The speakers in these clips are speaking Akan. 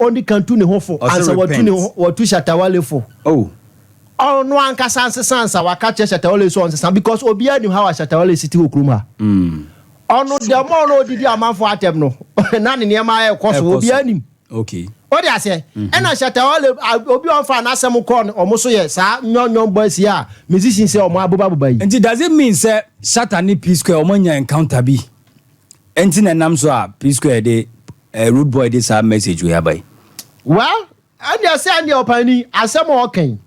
Ɔndi kan tu ne ho fo Ɔsɛ ansa watu ne repent. ho, watu Shatta Wale fo. Oh. Ɔno ankasa nsesa ansa waka kyerɛ Shatta Wale so ɔnsesa, because obiara nim how a Shatta Wale si te wɔ kurom ha. Ɔno deɛ, ɔmo ɔno odidi amanfo atɛm no na ne nneɛma ɛkɔ so. Ɛkɔ so. Obiara nim. O de aseɛ, ɛna Shatta Wale obi a ɔmfa n'asɛm kɔɔ no, ɔmo so yɛ saa nyɔnyɔn boys yi a musician sɛ ɔmo abobaboba yi. Nti does it mean sɛ Shatta ne P Square ɔmo nya encounter bi, nti na ɛnam so a P Square de Rude Boy de saa message wei aba yi? Well, ɛndeɛ sɛ ɛndeɛ ɔpani asɛm a ɔka yi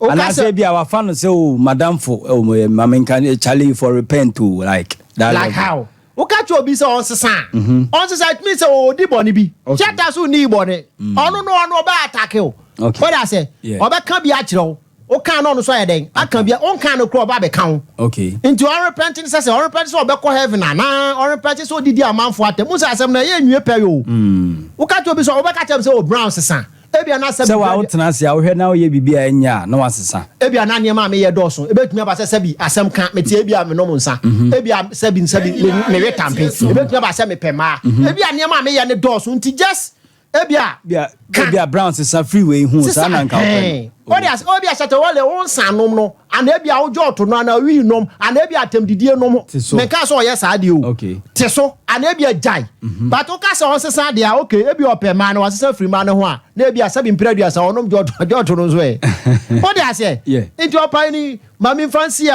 o ka Anaasɛ sɛ bi a wafa no sɛ o madamfo oh, maame nka Charlie for repent o, like that Like level. how woka kyerɛ obi sɛ ɔnsesa a, ɔnsesa, it means sɛ ɔdi bɔne bi. Shatta so ni bɔne, ɔno no ɔno ɔbɛ attack o. Ɔde asɛ ɔbɛka bi akyerɛ wo, woka no, ɔno so ayɛ dɛn aka bi a ɔnka no korɔ, ɔba abɛka wo. Nti ɔrepent sɛ ɔrepent sɛ ɔbɛkɔ heaven anaa ɔrepent sɛ ɔdidi amanfo atɛm mu sɛ asɛm no ɛyɛ nwie pɛ yɛ o. Woka kyerɛ obi sɛ ɔbɛka kyerɛ m sɛ o Brown sesa, ebia na sɛ Sɛ wa wotena ase a wohwɛ na woyɛ biribi a ɛnyɛ a na wasesa. Ebia na nneɛma a meyɛ dɔɔso, ebetumi aba sɛ sɛbi asɛm ka mete, ebia menom nsa, ebia sɛbi sɛbi mewe tampe, ebetumi aba sɛ mepɛ mmaa, ebia nneɛma a meyɛ ne dɔɔso, nti just ebia bia ka. Bia Brown sesa free wei hu saa na nka wopɛ no. Ɔde ase obi ahyɛtɛ wɔle wo nsa nom no ana ebia wogye ɔto no ana wii nom ana ebia atɛmdidie nom. Te so. Menka sɛ ɔyɛ saa deɛ o. Te so ana ebia gyae, but woka sɛ ɔnsesa deɛ a, okay, ebia ɔpɛ mmaa no, wasesa firi mmaa no ho a, na ebia sɛbi mpere 30 ɔnom gye ɔto no nso ɛ, wode aseɛ. Nti ɔpan ni maame nfa nsi a.